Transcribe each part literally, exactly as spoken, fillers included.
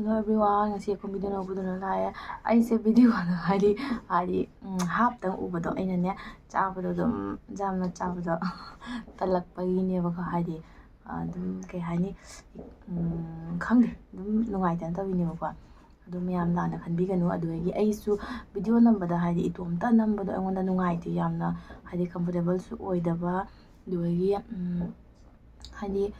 Hello everyone, ꯉꯁꯤ ꯑꯩꯈꯣꯏ video ꯑꯅꯧꯕꯗꯨꯅ ꯂꯥꯛꯑꯦ꯫ ꯑꯩꯁꯦ videoꯗꯣ ꯍꯥꯏꯗꯤ ꯍꯥꯏꯗꯤ ꯎꯝ, ꯍꯥꯞꯇꯪ ꯎꯕꯗꯣ ꯑꯩꯅꯅꯦ ꯆꯥꯕꯗꯣ ꯑꯗꯨꯝ ꯌꯥꯝꯅ ꯆꯥꯕꯗꯣ ꯇꯜꯂꯛꯄꯒꯤꯅꯦꯕꯀꯣ꯫ ꯍꯥꯏꯗꯤ ꯑꯗꯨꯝ ꯀꯩ ꯍꯥꯏꯅꯤ, ꯎꯝ, ꯈꯪꯗꯦ, ꯑꯗꯨꯝ ꯅꯨꯡꯉꯥꯏꯇꯅ ꯇꯧꯔꯤꯅꯦꯕꯀꯣ꯫ ꯑꯗꯨ ꯃꯌꯥꯝ ꯂꯥꯟꯅ ꯈꯟꯕꯤꯒꯅꯨ꯫ ꯑꯗꯨꯗꯒꯤ ꯑꯩꯁꯨ video ꯅꯝꯕꯗ ꯍꯥꯏꯗꯤ ꯏꯇꯣꯝꯇ ꯅꯝꯕꯗꯣ ꯑꯩꯉꯣꯟꯗ ꯅꯨꯡꯉꯥꯏꯇꯦ ꯌꯥꯝꯅ, ꯍꯥꯏꯗꯤ comfortableꯁꯨ ꯑꯣꯏꯗꯕ꯫ ꯑꯗꯨꯗꯒꯤ ꯎꯝ, ꯍꯥꯏꯗꯤ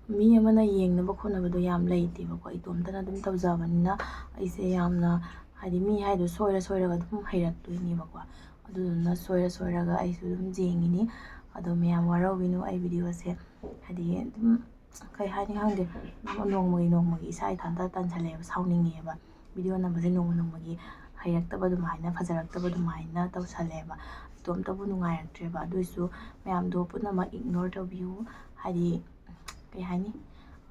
ꯃꯤ ꯑꯃꯅ ꯌꯦꯡꯅꯕ ꯈꯣꯠꯅꯕꯗꯣ ꯌꯥꯝ ꯂꯩꯇꯦꯕꯀꯣ, ꯏꯇꯣꯝꯇꯅ ꯑꯗꯨꯝ ꯇꯧꯖꯕꯅꯤꯅ ꯑꯩꯁꯦ ꯌꯥꯝꯅ ꯍꯥꯏꯗꯤ ꯃꯤ ꯍꯥꯏꯗꯣ ꯁꯣꯏꯔ ꯁꯣꯏꯔꯒ ꯑꯗꯨꯝ ꯍꯩꯔꯛꯇꯣꯏꯅꯦꯕꯀꯣ꯫ ꯑꯗꯨꯗꯨꯅ ꯁꯣꯏꯔ ꯁꯣꯏꯔꯒ ꯑꯩꯁꯨ ꯑꯗꯨꯝ ꯌꯦꯡꯉꯤꯅꯤ꯫ ꯑꯗꯣ ꯃꯌꯥꯝ ꯋꯥꯔꯧꯕꯤꯅꯨ, ꯑꯩ videoꯁꯦ ꯍꯥꯏꯗꯤ ꯑꯗꯨꯝ ꯀꯩ ꯍꯥꯏꯅꯤ ꯈꯪꯗꯦ, ꯅꯣꯡꯃꯒꯤ ꯅꯣꯡꯃꯒꯤ ꯏꯁꯥ ꯏꯊꯟꯇ ꯇꯟꯁꯜꯂꯛꯑꯦꯕ, ꯁꯥꯎꯅꯤꯡꯉꯛꯑꯦꯕ꯫ Video ꯅꯝꯕꯁꯦ ꯅꯣꯡꯃ ꯅꯣꯡꯃꯒꯤ ꯍꯩꯔꯛꯇꯕ ꯑꯗꯨꯃꯥꯏꯅ, ꯐꯖꯔꯛꯇꯕ ꯑꯗꯨꯃꯥꯏꯅ ꯇꯧꯁꯜꯂꯛꯑꯦꯕ꯫ ꯏꯇꯣꯝꯇꯕꯨ ꯅꯨꯡꯉꯥꯏꯔꯛꯇ꯭ꯔꯦꯕ꯫ ꯑꯗꯨꯏꯁꯨ ꯃꯌꯥꯝꯗꯣ ꯄꯨꯝꯅꯃꯛ ignore ꯇꯧꯕꯤꯌꯨ꯫ ꯍꯥꯏꯗꯤ ꯀꯩ ꯍꯥꯏꯅꯤ,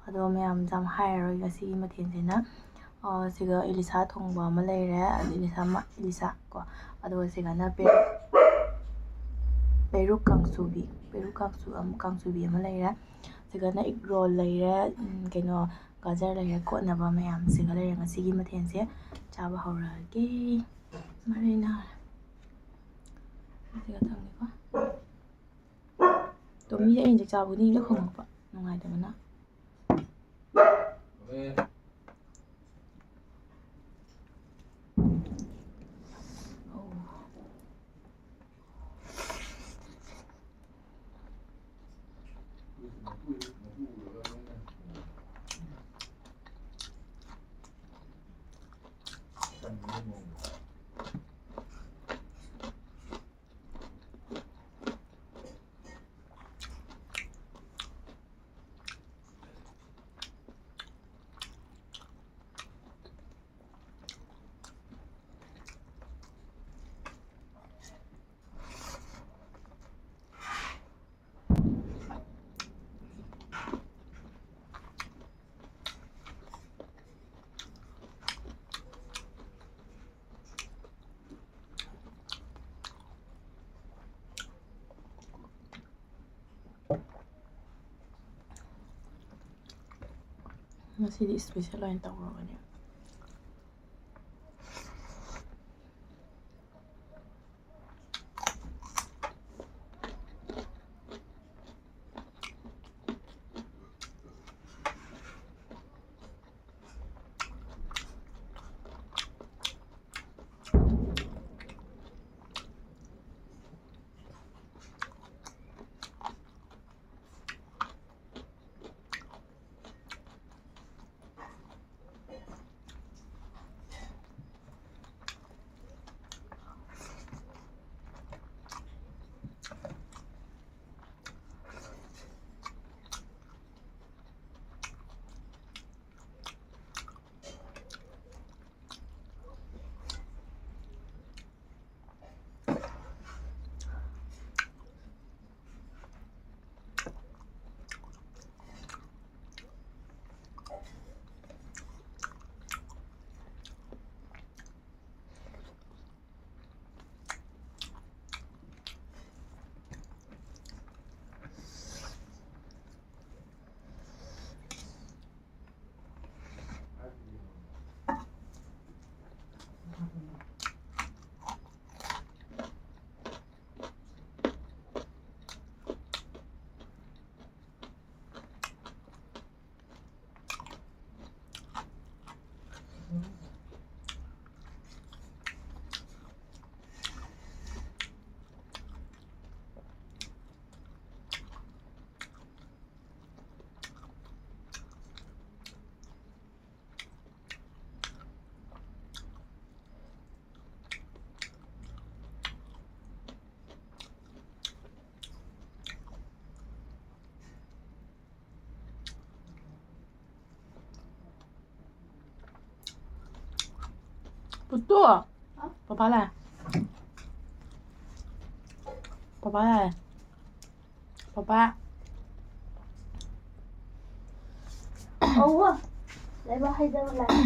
ꯑꯗꯣ ꯃꯌꯥꯝ ꯌꯥꯝ ꯍꯥꯏꯔꯔꯣꯏ ꯉꯁꯤꯒꯤ ꯃꯊꯦꯜꯁꯤꯅ꯫ ꯑ, ꯁꯤꯒ ꯏꯂꯤꯁꯥ ꯊꯣꯡꯕ ꯑꯃ ꯂꯩꯔꯦ, ꯑꯗ ꯏꯂꯤꯁꯥ ꯑꯃ, ꯏꯂꯤꯁꯥ ꯀꯣ, ꯑꯗꯨꯒ ꯁꯤꯒꯅ ꯄꯦꯔꯨꯛ, ꯄꯦꯔꯨꯛ ꯀꯥꯡꯁꯨꯕꯤ, ꯄꯦꯔꯨꯛ ꯀꯥꯡꯁꯨ ꯑꯃ, ꯀꯥꯡꯁꯨꯕꯤ ꯑꯃ ꯂꯩꯔꯦ꯫ ꯁꯤꯒꯅ egg roll ꯂꯩꯔꯦ, ꯎꯝ, ꯀꯩꯅꯣ, ꯒꯖꯔ ꯂꯩꯔꯦ, ꯀꯣꯠꯅꯕ ꯃꯌꯥꯝꯁꯤꯒ ꯂꯩꯔꯦ꯫ ꯉꯁꯤꯒꯤ ꯃꯊꯦꯜꯁꯦ ꯆꯥꯕ ꯍꯧꯔꯒꯦ꯫ ꯃꯔꯩ ꯅꯥꯔꯦ꯫ ꯁꯤꯒ ꯊꯝꯒꯦꯀꯣ꯫ ꯇꯣꯝꯕꯤꯁꯦ ꯑꯩꯅ ꯆꯥꯛ ꯆꯥꯕ ꯈꯨꯗꯤꯡꯒꯤ ꯂꯣꯏ ꯈꯣꯡꯉꯛꯄ, ꯅꯨꯡꯉꯥꯏꯇꯕꯅ꯫ ꯉꯁꯤꯗꯤ special ꯑꯣꯏꯅ ꯇꯧꯔꯕꯅꯦ꯫ ꯄꯨꯠꯇꯨ꯫ ꯄꯄꯥ ꯂꯥꯛꯑꯦ꯫ ꯄꯄꯥ ꯂꯥꯛꯑꯦ꯫ ꯄꯄꯥ꯫ ꯑꯧꯕ꯫ ꯂꯩꯕꯥꯛ ꯍꯩꯗꯕ ꯂꯥꯛꯑꯦ꯫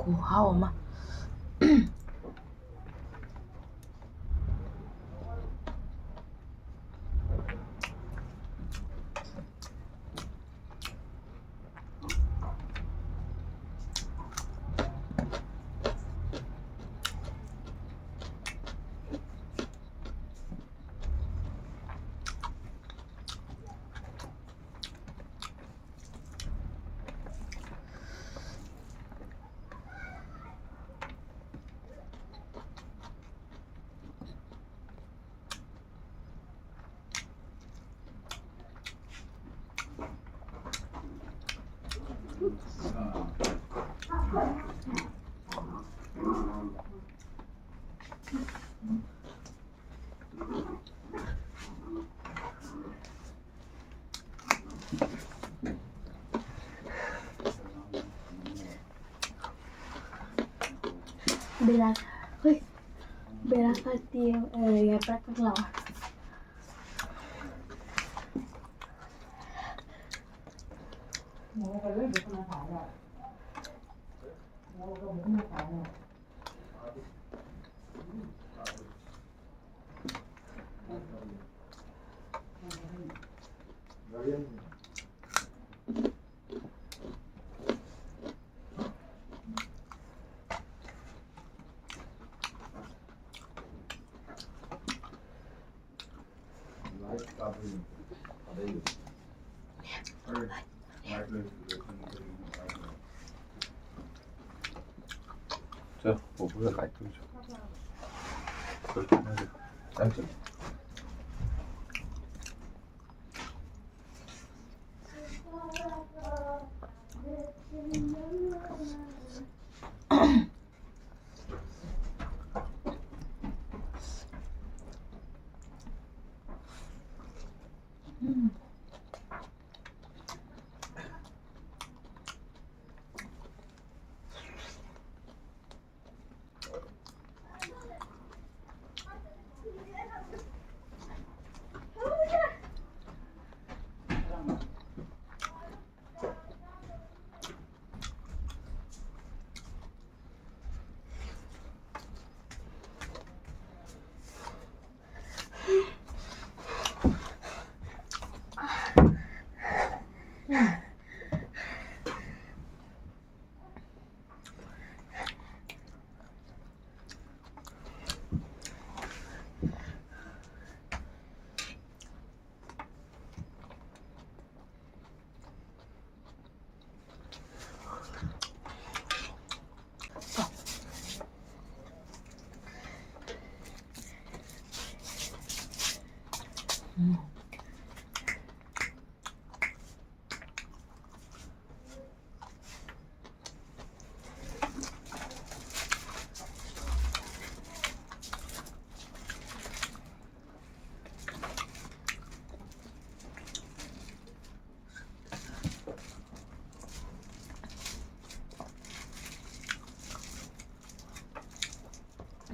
ꯈꯨꯍꯥꯎ ꯑꯃ꯫ ꯕꯦꯔꯥ, ꯍꯣꯏ, ꯕꯦꯔꯥ ꯐꯠꯇꯦ, ꯑ, ꯌꯥꯏꯄ꯭ꯔꯥꯛ ꯀꯛ ꯂꯥꯛꯑꯣ꯫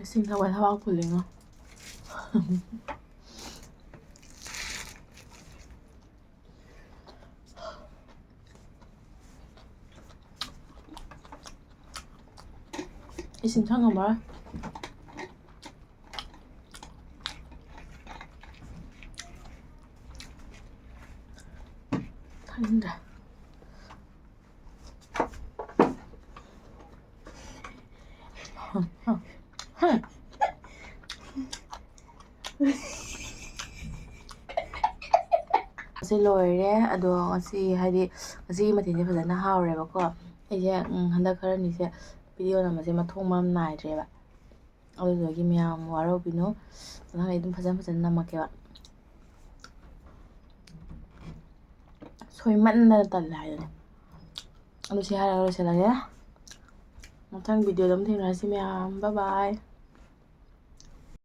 ꯏꯁꯤꯡ ꯊꯛꯄ ꯊꯕꯥꯛ ꯐꯨꯜꯂꯤꯉꯣ꯫ ꯏꯁꯤꯡ ꯊꯛ ꯉꯝꯃꯔꯣꯏ꯫ ꯊꯛꯅꯤꯡꯗ꯭ꯔꯦ꯫ ꯁꯤ ꯂꯣꯏꯔꯦ꯫ ꯑꯗꯣ ꯉꯁꯤ, ꯍꯥꯏꯗꯤ, ꯉꯁꯤꯒꯤ ꯃꯊꯦꯜꯁꯦ ꯐꯖꯅ ꯍꯥꯎꯔꯦꯕꯀꯣ꯫ ꯑꯩꯁꯦ, ꯎꯝ, ꯍꯟꯗꯛ ꯈꯔꯅꯤꯁꯦ video ꯅꯝꯕꯁꯦ ꯃꯊꯣꯡ ꯃꯔꯝ ꯅꯥꯏꯗ꯭ꯔꯦꯕ꯫ ꯑꯗꯨꯗꯨꯒꯤ ꯃꯌꯥꯝ ꯋꯥꯔꯧꯕꯤꯅꯨ꯫ ꯃꯊꯪꯗꯤ ꯑꯗꯨꯝ ꯐꯖꯅ ꯐꯖꯅ ꯅꯝꯃꯛꯀꯦꯕ꯫ ꯁꯣꯏꯃꯟꯗꯅ ꯇꯜꯂꯦ ꯍꯥꯏꯗꯨꯅꯦ꯫ ꯑꯗꯨ ꯁꯤ ꯍꯥꯏꯔꯒ ꯂꯣꯏꯁꯤꯜꯂꯒꯦ꯫ ꯃꯊꯪ videoꯗ ꯑꯃꯨꯛ ꯊꯦꯡꯅꯔꯁꯤ ꯃꯌꯥꯝ꯫ Bye bye꯫